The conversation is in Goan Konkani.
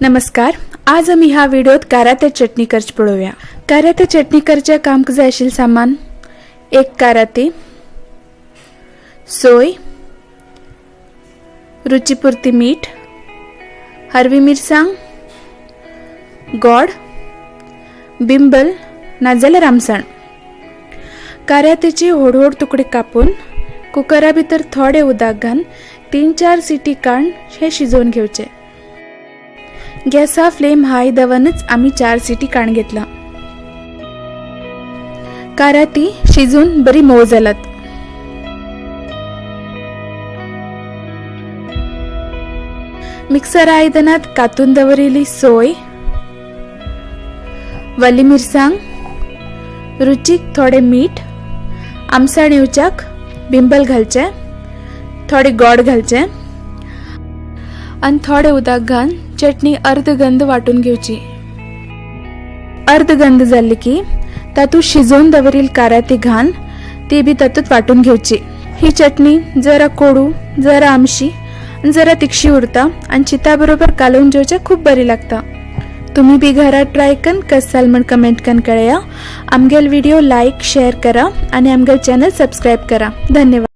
नमस्कार. आज आमी ह्या व्हिडिओत कारात्या चटणी करची पळोवया. कारात्या चटणी करच्या कामक जाय आशिल्लें सामान: एक काराती, सोय, रुचीपुरती मीठ, हरवी मिरसांग, गोड, बिंबल नाजाल्यार आमसाण. कारात्याचे व्हड व्हड तुकडे कापून कुकरा भितर थोडे उदक घालून 3-4 सिटी काडून हे शिजोवन घेवचे. गॅसा फ्लेम हाय दवरनच आमी 4 सिटी काडून घेतला. काराती शिजून बरी मोव जालात. मिक्सर आयदनात कातून दवरिल्ली सोय, वली मिरसांग, रुचीक थोडे मीठ, आमसाण येवच्याक बिंबल घालचें, थोडे गोड घालचें आनी थोडे उदक घालून चटणी अर्दगंद वांटून घेवची. अर्दगंद जाल्ली की तातूंत शिजोवन दवरिल्ली काराती घालून ती बी तातूंत वांटून घेवची. ही चटणी जरा कोडू, जरा आमशी आनी जरा तिखशी उरता आनी चिता बरोबर कालोवन जेवच्याक खूब बरी लागता. तुम्ही बी घरात ट्राय कन कस जाल म्हण कमेंट कन कळया. आमगेल व्हिडिओ लाईक, शेअर करा आणि आमगेल चॅनल सबस्क्राईब करा. धन्यवाद.